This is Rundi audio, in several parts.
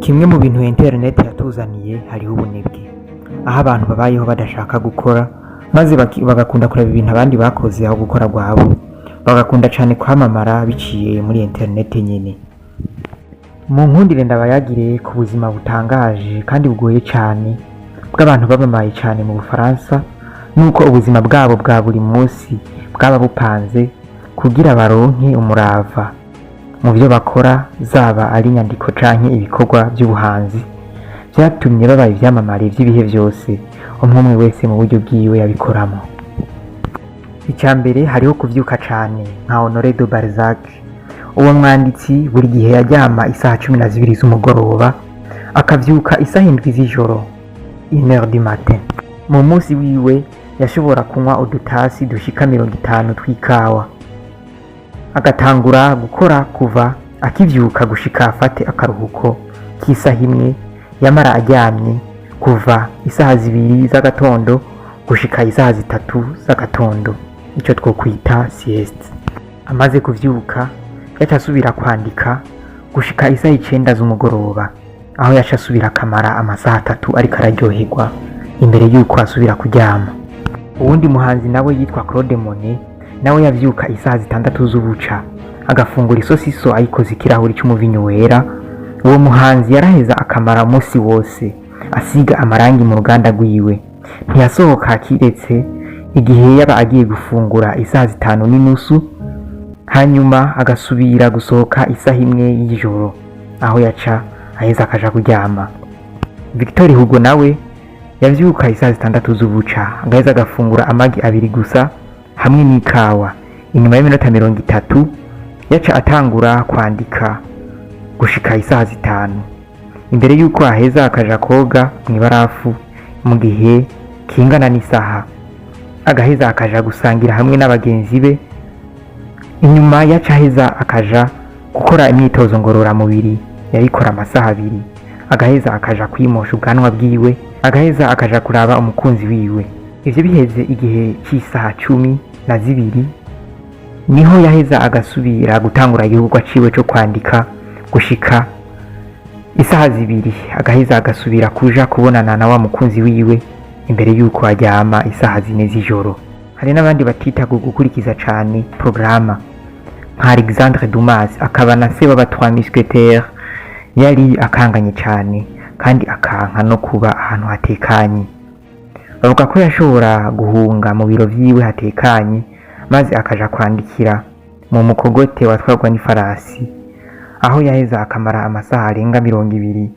Kimwe mu bintu internet yatuzaniye hariho ubunebwe, aho abantu babayeho badashaka gukora, maze bagakunda kuraba ibintu abandi bakoze aho gukora rwabo, bagakunda cane kwamamara biciye muri internet nyene. Mu nkundire ndabayagire ku buzima butangaje kandi bugoye cane bw'abantu bamamaye cane mu Bufaransa, nuko ubuzima bwabo bwa buri munsi bwaba bupanze kugira baronke umurava mu byo bakora, zaba ari inyandiko canke ibikorwa by'ubuhanzi vyatumye baba ivyamamare vy'ibihe vyose, umwe umwe wese mu buryo bwiwe yabikoramo. Icya mbere, hariho kuvyuka cane nka Honoré de Balzac. Uwo mwanditsi buri gihe yaryama isaha 12 z'umugoroba, akavyuka isaha 7 z'ijoro, 1h du matin. Mu munsi wiwe yashobora kunywa udutasi dushika 50 tw'ikawa, agatangura gukora kuva akivyuka gushika afate akaruhuko k'isaha 1. Yamara aryamye kuva isaha 2 z'agatondo gushika isaha 3 z'agatondo, ico twokwita sieste. Amaze kuvyuka yaca asubira kwandika gushika isaha 9 z'umugoroba, aho yaca asubira akamara amasaha 3 ariko araryoherwa imbere yuko asubira kuryama. Uwundi muhanzi nawe yitwa Claude Monet. Nawe yavyuka isaha 6 z'ubuca, agafungura isosiso ayikoze ikirahuri c'umuvinyu wera. Uwo muhanzi yaraheza akamara umunsi wose asiga amarangi mu ruganda rwiwe. Ntiyasohoka kiretse igihe yaba agiye gufungura isaha 5:30, hanyuma agasubira gusohoka isaha 1 y'ijoro, aho yaca aheza akaja kuryama. Victor Hugo nawe yavyuka isaha 6 z'ubuca, agaheza agafungura amagi abiri gusa hamwe n'ikawa. Inyuma y'iminota 30 yaca atangura kwandika gushika isaha 5, imbere y'uko aheza akaja koga mw'ibarafu mu gihe kingana n'isaha, agaheza akaja gusangira hamwe n'abagenzi be. Inyuma yaca aheza akaja gukora imyitozo ngororamubiri, yayikora amasaha 2, agaheza akaja kwimosha ubwanwa bwiwe, agaheza akaja kuraba umukunzi wiwe. Ivyo biheze, igihe c'isaha 12 niho yaheza agasubira gutangura igikorwa ciwe co kwandika gushika isaha 2, agaheza agasubira kuja kubonana na wa mukunzi wiwe imbere y'uko aryama isaha 4 z'ijoro. Hari n'abandi batitaga gukurikiza cane porogaramu, nka Alexandre Dumas, akaba na se w'aba Trois Mousquetaires. Yari akanganye cane kandi akanka no kuba ahantu hatekanye. Bavuga ko yashobora guhunga mu biro vyiwe hatekanye, maze akaja kwandikira mu mukogote watwarwa n'ifarasi, aho yaheza akamara amasaha arenga 20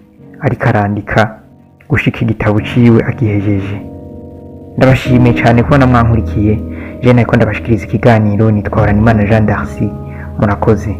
ariko arandika gushika igitabo ciwe agihejeje. Ndabashimiye cyane kubona mwankurikiye. Je nariko ndabashikiriza ikiganiro nitwa Horanimana Jean Darcy. Murakoze.